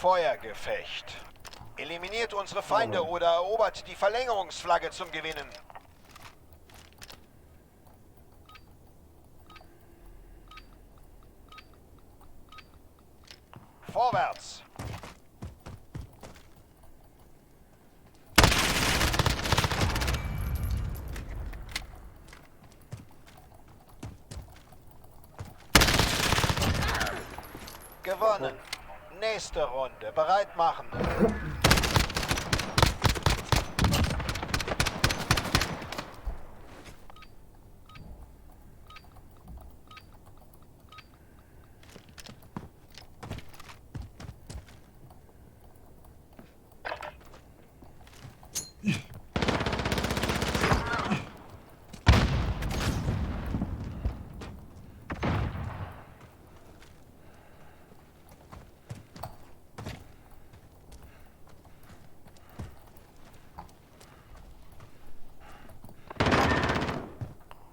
Feuergefecht. Eliminiert unsere Feinde Oh. oder erobert die Verlängerungsflagge zum Gewinnen. Vorwärts! Gewonnen. Nächste Runde. Bereit machen.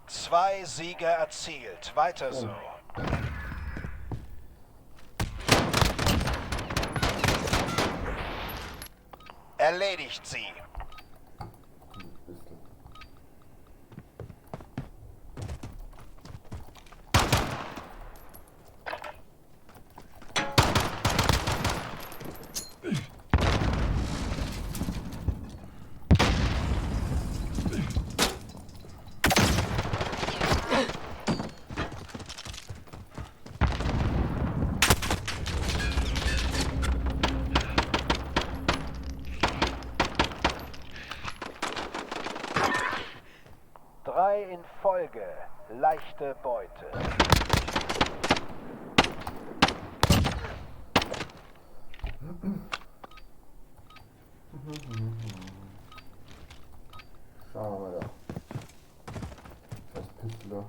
Zwei Siege erzielt. Weiter so. Erledigt sie. Ein bisschen. Drei in Folge. Leichte Beute. Schauen wir mal da. Scheiß Pistole da.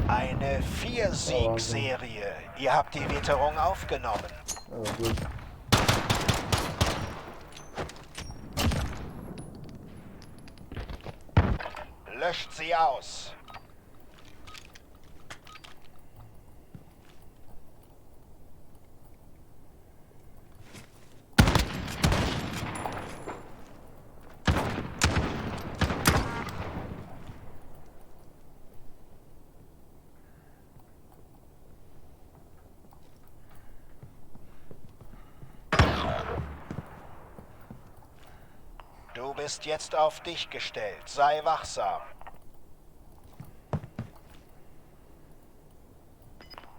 Eine Vier-Sieg-Serie. Ihr habt die Witterung aufgenommen. Ja, gut. Löscht sie aus. Du bist jetzt auf dich gestellt. Sei wachsam.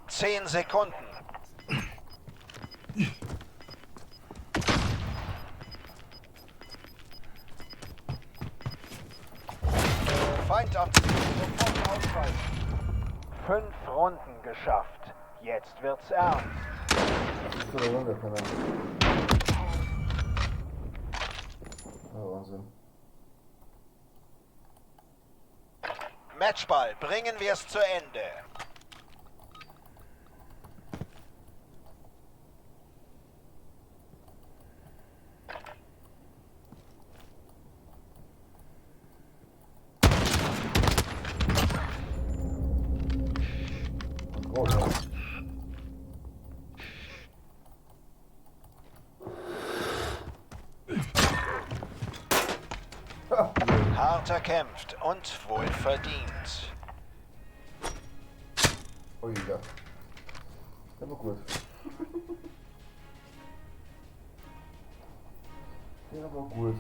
10 Sekunden. Feind am Ziel. Sofort ausweichen. 5 Runden geschafft. Jetzt wird's ernst. Das ist so Runde, Penner. Oh, Wahnsinn. Matchball, bringen wir es zu Ende. Und groß, ja. Ha! Hart erkämpft und wohlverdient. Ui, ja. Der war gut. Der war gut.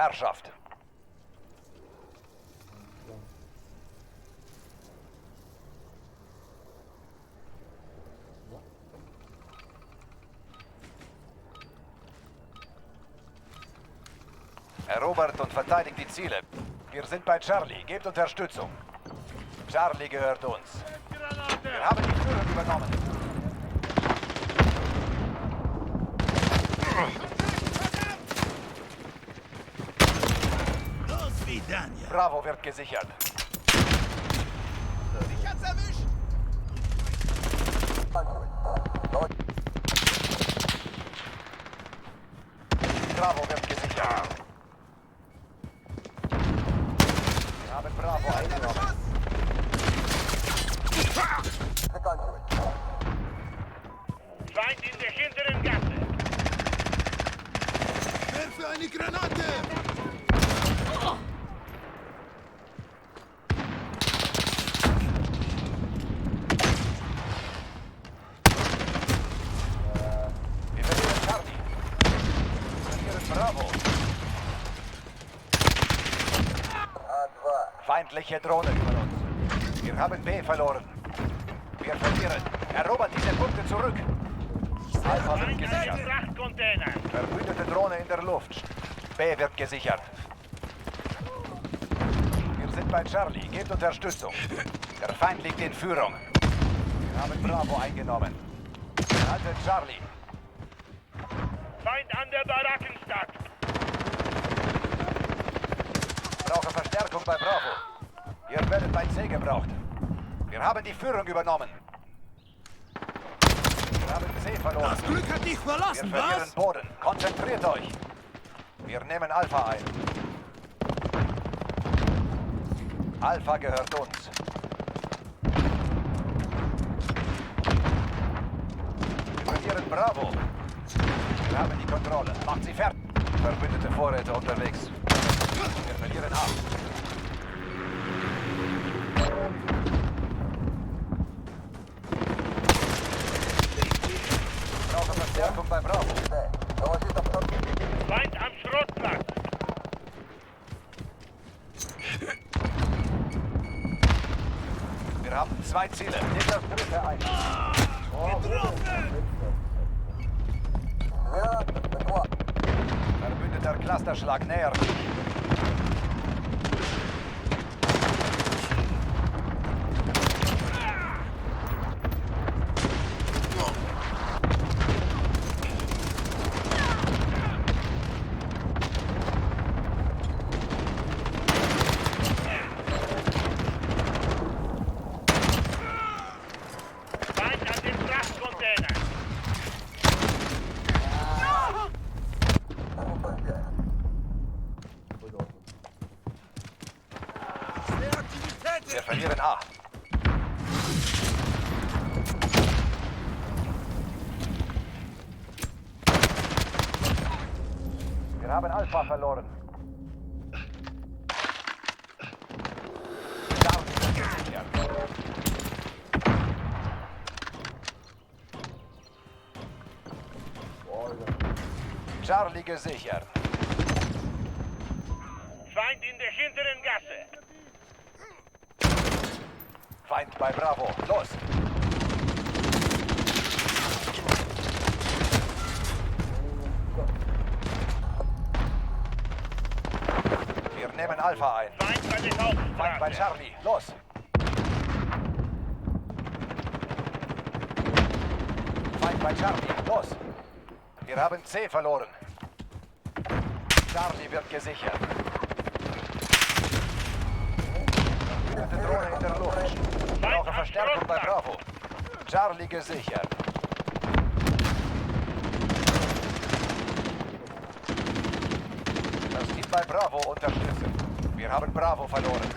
Herrschaft. Erobert und verteidigt die Ziele. Wir sind bei Charlie. Gebt Unterstützung. Charlie gehört uns. Wir haben die Führung übernommen. Bravo wird gesichert. Mich hat's erwischt! Bravo wird gesichert. Wir haben Bravo eingenommen. Feind in der hinteren Gasse. Werfe eine Granate! Wir verlieren Charlie. Wir verlieren Bravo. Feindliche Drohne über uns. Wir haben B verloren. Wir verlieren. Erobert diese Punkte zurück. Alpha wird Feind an den gesichert. Frachtcontainern. Verbündete Drohne in der Luft. B wird gesichert. Wir sind bei Charlie. Gebt Unterstützung. Der Feind liegt in Führung. Wir haben Bravo eingenommen. Haltet Charlie. Feind an der Barackenstadt. Brauche Verstärkung bei Bravo. Ihr werdet bei C gebraucht. Wir haben die Führung übernommen. Wir haben C verloren. Das Glück hat dich Wir verlassen, verlieren was? Boden. Konzentriert euch. Wir nehmen Alpha ein. Alpha gehört uns. Wir verlieren Bravo. Wir haben die Kontrolle. Macht sie fertig. Verbündete Vorräte unterwegs. Wir verlieren A. Brauche Verstärkung bei Bravo. Feind am Schrottplatz. Wir haben zwei Ziele. Nehmt das dritte ein. Verbündeter Clusterschlag nähert sich. Feind an den Frachtcontainern. Wir verlieren A. Wir haben Alpha verloren. Charlie wird gesichert. Charlie gesichert. Feind in der hinteren Gasse. Feind bei Bravo. Los! Wir nehmen Alpha ein. Feind bei der Feind bei Hauptstraße. Charlie. Los! Feind bei Charlie. Los! Wir haben C verloren. Charlie wird gesichert. Verbündete Drohne in der Luft. Brauche Verstärkung bei Bravo. Charlie gesichert. Das Team bei Bravo unterstützen. Wir haben Bravo verloren.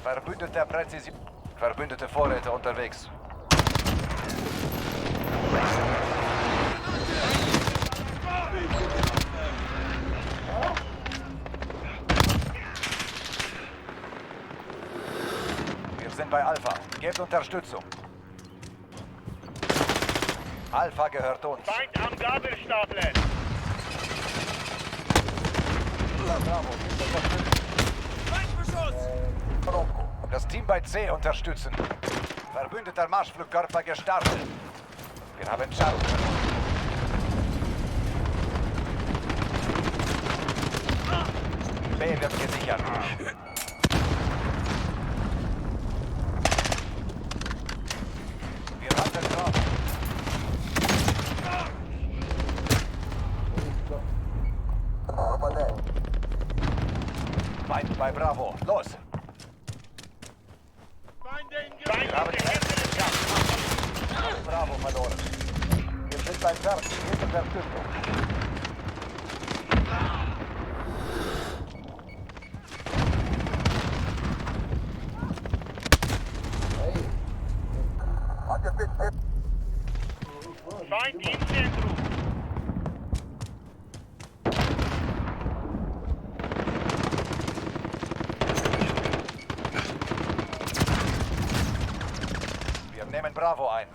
Verbündeter Präzision. Verbündete Vorräte unterwegs. Wir sind bei Alpha. Gebt Unterstützung. Alpha gehört uns. Feind am Gabelstapler. bei Bravo. Feindbeschuss! Das Team bei C unterstützen. Verbündeter Marschflugkörper gestartet. Wir haben Charlie verloren. B wird gesichert. Wir halten Bravo. Feind bei Bravo. Los! Feind Wir haben in der hinteren Gasse. Bravo verloren. Wir sind bei Charlie. Gebt Unterstützung. Feind im Zentrum. Wir nehmen Bravo ein.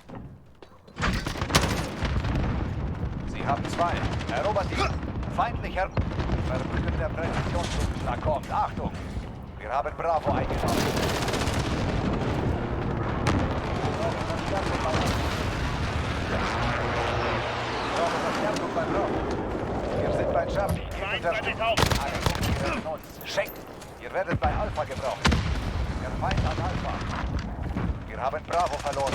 Sie haben zwei. Erobert die feindlicher verbündeter Präzisionsluftschlag kommt. Achtung! Wir haben Bravo eingenommen. Brauche Verstärkung bei Bravo. Wir sind bei Charlie. Gebt Feind bei der Unterstützung. Hauptstadt. Alle Punkte gehören uns. Schenkt! Ihr werdet bei Alpha gebraucht. Der Feind hat Alpha. Wir haben Bravo verloren.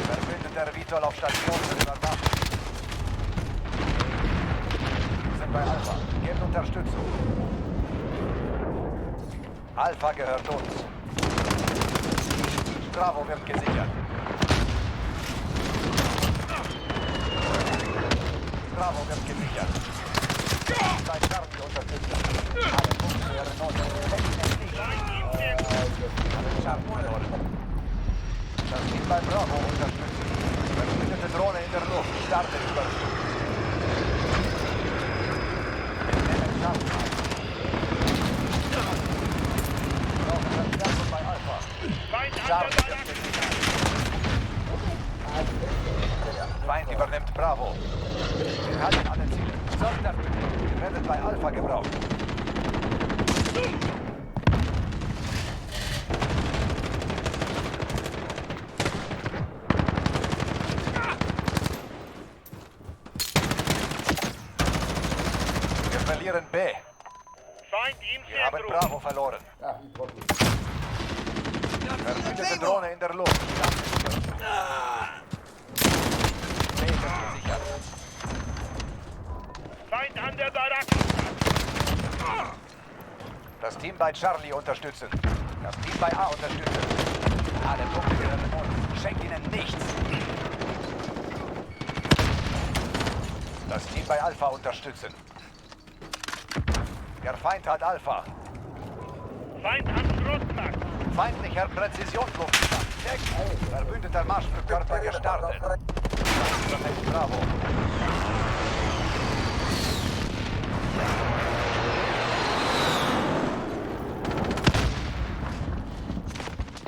Verbündeter Vitol auf Station für Überwachung. Wir sind bei Alpha. Gebt Unterstützung. Alpha gehört uns. Bravo wird gesichert. Bravo wird gesichert. Bei Charlie unterstützen. Alle Punkte gehören uns. Schenkt ihnen nicht. Feind im Zentrum. Scharf verloren. Das Team bei Bravo unterstützen. Verbündete Drohne in der Luft. Startet Überflug. Wir nehmen Scharf ein. Brauchen Verstärkung bei Alpha. Feind an Scharf der wird Baracke. gesichert. Feind übernimmt Bravo. Wir halten alle Ziele. Sorgt dafür. Ihr werdet bei Alpha gebraucht. Wir verlieren B. Feind im Wir haben Zentrum. Bravo verloren. Ach, die Trottel. Verbündete Drohne in der Luft. B wird gesichert. Feind an der Baracke. Das Team bei Charlie unterstützen. Das Team bei A unterstützen. Alle Punkte gehören uns. Schenkt ihnen nichts. Das Team bei Alpha unterstützen. Der Feind hat Alpha. Feind am Schrottplatz. Feindlicher Präzisionsluftschlag. Deck. Verbündeter Marschflugkörper gestartet. Übernimmt Bravo.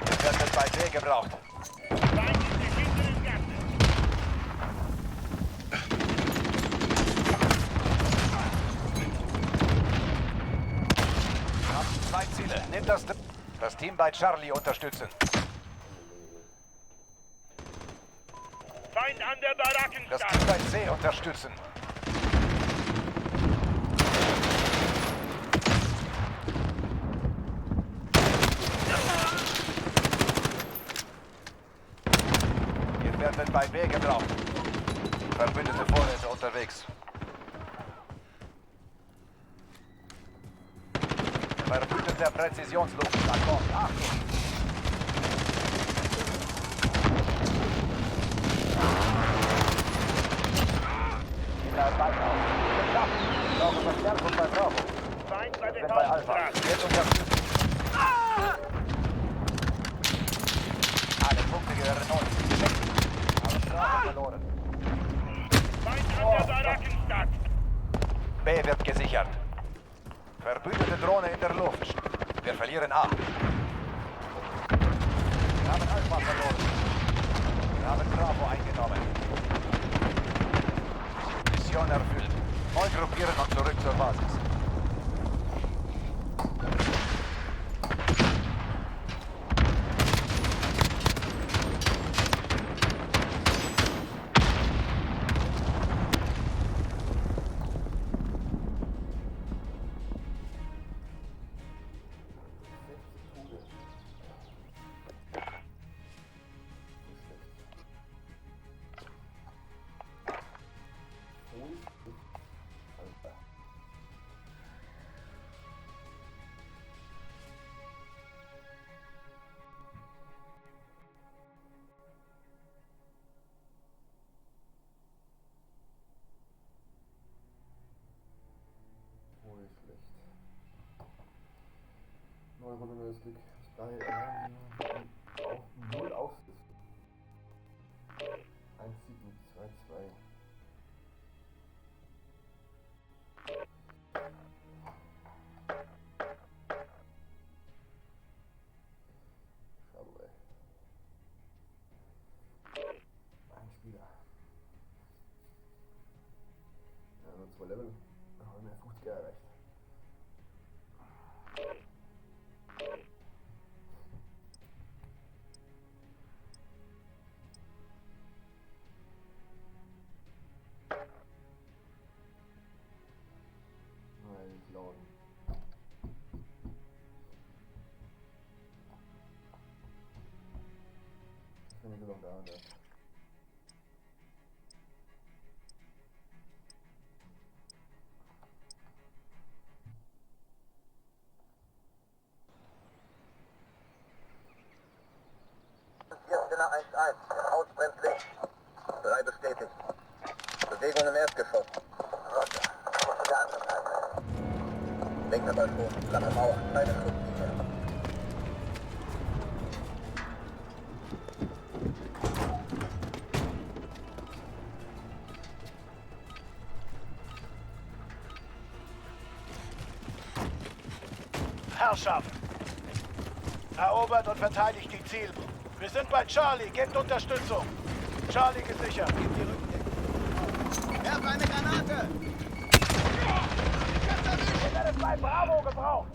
Ihr werdet bei B gebraucht. Feind in der hinteren Gasse. Wir haben zwei Ziele. Nehmt das Team bei Charlie unterstützen. Feind an der Das Barackenstadt. Team bei C unterstützen. Ihr werdet bei B gebraucht. Verbündete Vorräte unterwegs. Verbündeter Präzisionsluftschlag kommt. Achtung! Brauche Verstärkung bei Bravo. Feind bei der Sind bei Alpha. Hauptstraße. Jetzt unterstützen. Alle Punkte gehören uns. Check. Haben Bravo verloren. Feind an der Barackenstadt. B wird gesichert. Verbündete Drohne in der Luft. Wir verlieren A. Wir haben Alpha verloren. Wir haben Bravo eingenommen. Mission erfüllt. Neu gruppieren und zurück zur Basis. Neue Runde, neues Glück. 3, auf 0 auf. 1, 7, 2, 2. Schade, ey. Ein Spieler. Ja, nur 2 Level. Haben wir 50 erreicht. Viersteller 1-1. Haus brennt Licht. 3 bestätigt. Bewegung im Erdgeschoss. Roger. Von der anderen Seite. Linker Balkon. Flache Mauer. Keine Schusslinie. Herrschaft. Erobert und verteidigt die Ziele. Wir sind bei Charlie. Gebt Unterstützung. Charlie gesichert. Gib die Rückendeckung. Werf eine Granate! Ich hab's erwischt! Ihr werdet bei Bravo gebraucht.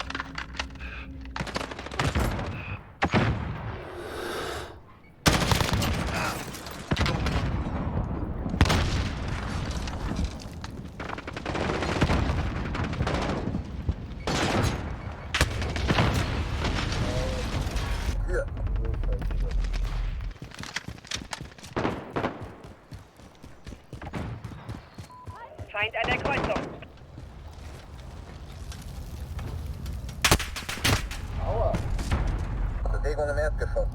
Tür. Feind an der Kreuzung. Aua! Bewegung im Erdgeschoss.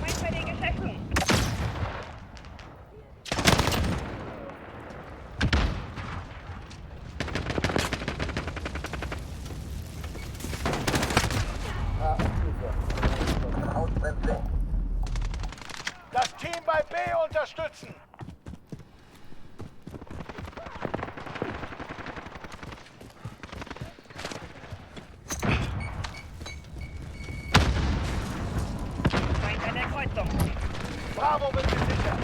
Feind bei den Geschäften. Ah, Hilfe. Haus brennt Licht. Das Team bei B unterstützen. Feind an der Kreuzung. Bravo wird gesichert.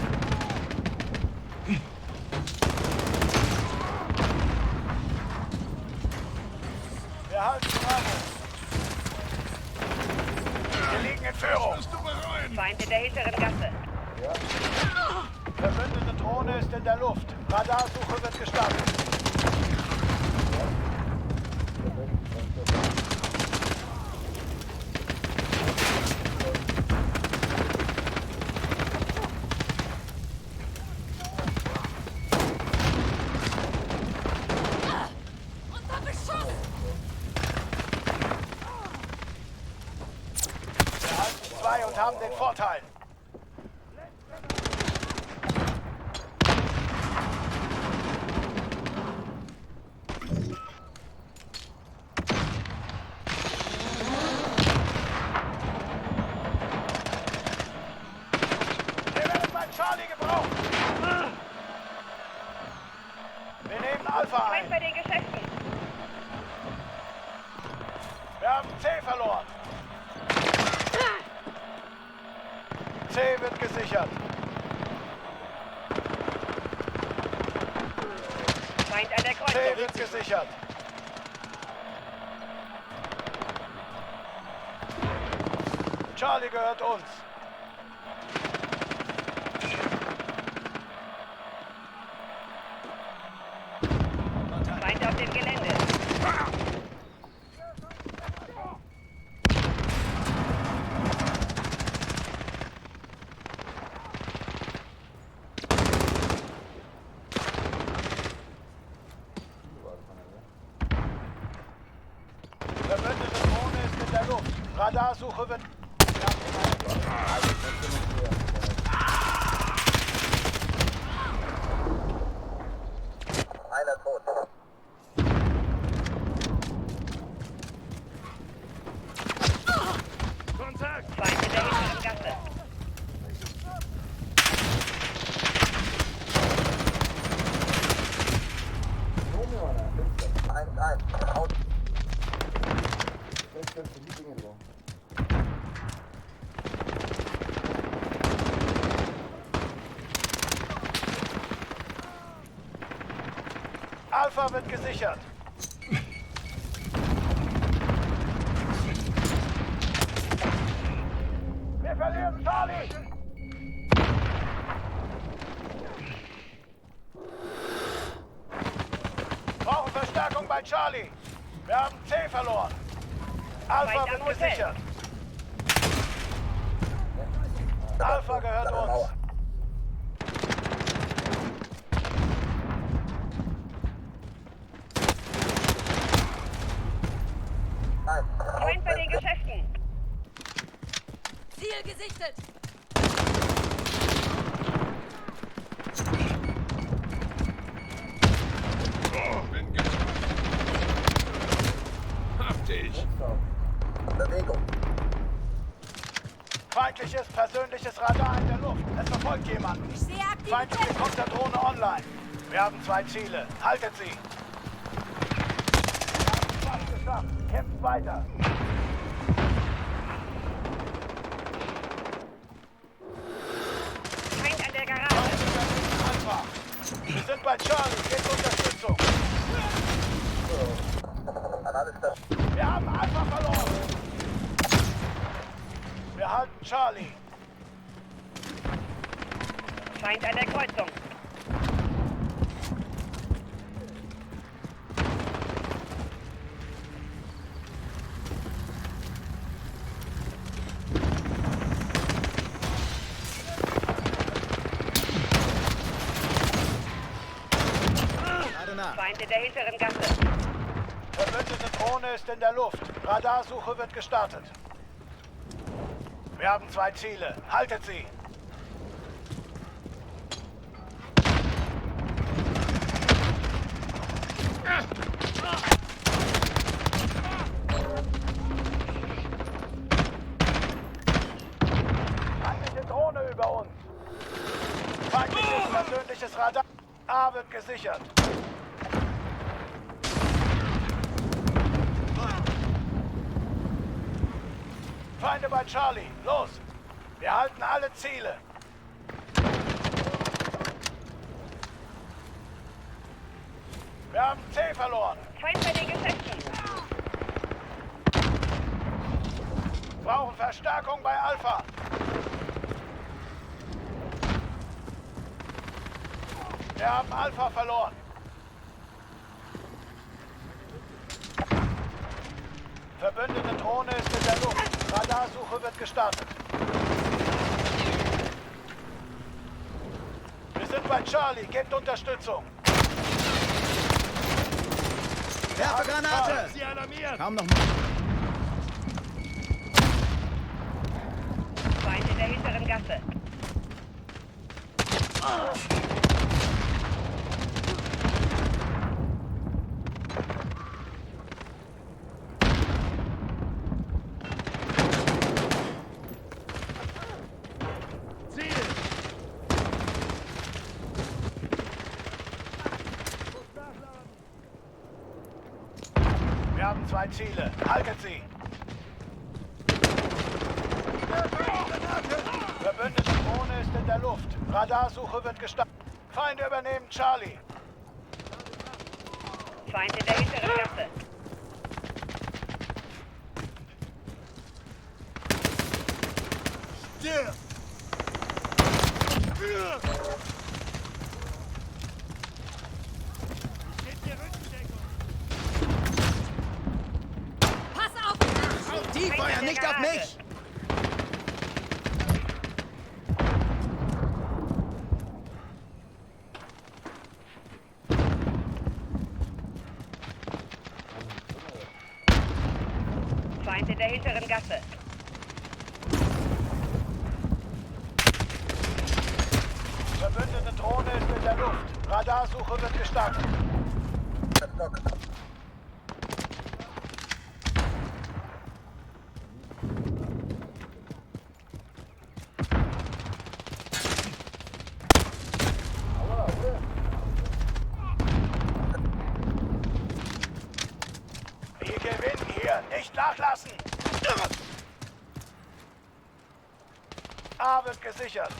Wir halten Bravo. Wir liegen in Führung. Wirst du bereuen! Feind in der hinteren Gasse. Verbündete Drohne ist in der Luft. Radarsuche wird gestartet. Unter Beschuss! Wir halten 2 und haben den Vorteil. Wir werden bei Charlie gebraucht. Wir nehmen Alpha Feind ein. bei den Geschäften. Wir haben C verloren. C wird gesichert. Feind an der C Kreuzung. wird gesichert. Charlie gehört uns. Feind auf dem Gelände. Radarsuche wird... Einer tot. Kontakt! Feind in der hinteren Gasse. Eins, eins. Aus. Alpha wird gesichert. Wir verlieren Charlie! Brauchen Verstärkung bei Charlie. Wir haben C verloren. Alpha Feind wird am Hotel. gesichert. Alpha gehört uns. Eins. Feind bei den Geschäften. Ziel gesichtet! Bin getroffen. Hab dich. Bewegung. Feindliches persönliches Radar in der Luft. Es verfolgt jemanden. Ich sehe Feindliche Aktivität! Konterdrohne online. Wir haben zwei Ziele. Haltet sie. Wir haben es fast geschafft. Kämpft weiter. Feind an der Garage. Alpha. Wir sind bei Charlie. Gebt Unterstützung. An alle Stationen. Wir haben Alpha verloren. Wir halten Charlie. Feind an der Kreuzung. Lade nach. Feind in der hinteren Gasse. Verbündete Drohne ist in der Luft. Radarsuche wird gestartet. Wir haben zwei Ziele. Haltet sie. Feindliche Drohne über uns. Feindliches persönliches Radar. A wird gesichert. Feinde bei Charlie. Los! Wir halten alle Ziele. Wir haben C verloren. Feind bei den Geschäften. Brauchen Verstärkung bei Alpha. Wir haben Alpha verloren. Verbündete Drohne ist in der Luft. Radarsuche wird gestartet. Wir sind bei Charlie. Gebt Unterstützung. Werfe Granate! Sie alarmiert! Kaum noch. Feind in der hinteren Gasse. Ziel! Wir haben zwei Ziele. Haltet sie. Verbündete Drohne ist in der Luft. Radarsuche wird gestartet. Feinde übernehmen Charlie. Feind in der hinteren Gasse. Stirb! Gebt mir Rückendeckung! Pass auf! Auf die Feind Feuer, an der nicht auf Garage. mich! Feind in der hinteren Gasse. Radarsuche wird gestartet. Stock. Wir gewinnen hier. Nicht nachlassen. A wird gesichert.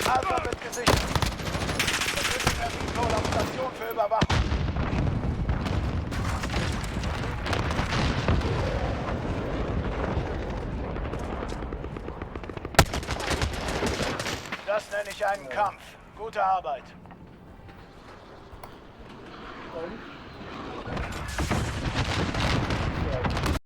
Alpha wird gesichert. Verbündeter VTOL auf Station für Überwachung. Das nenne ich einen Kampf. Gute Arbeit.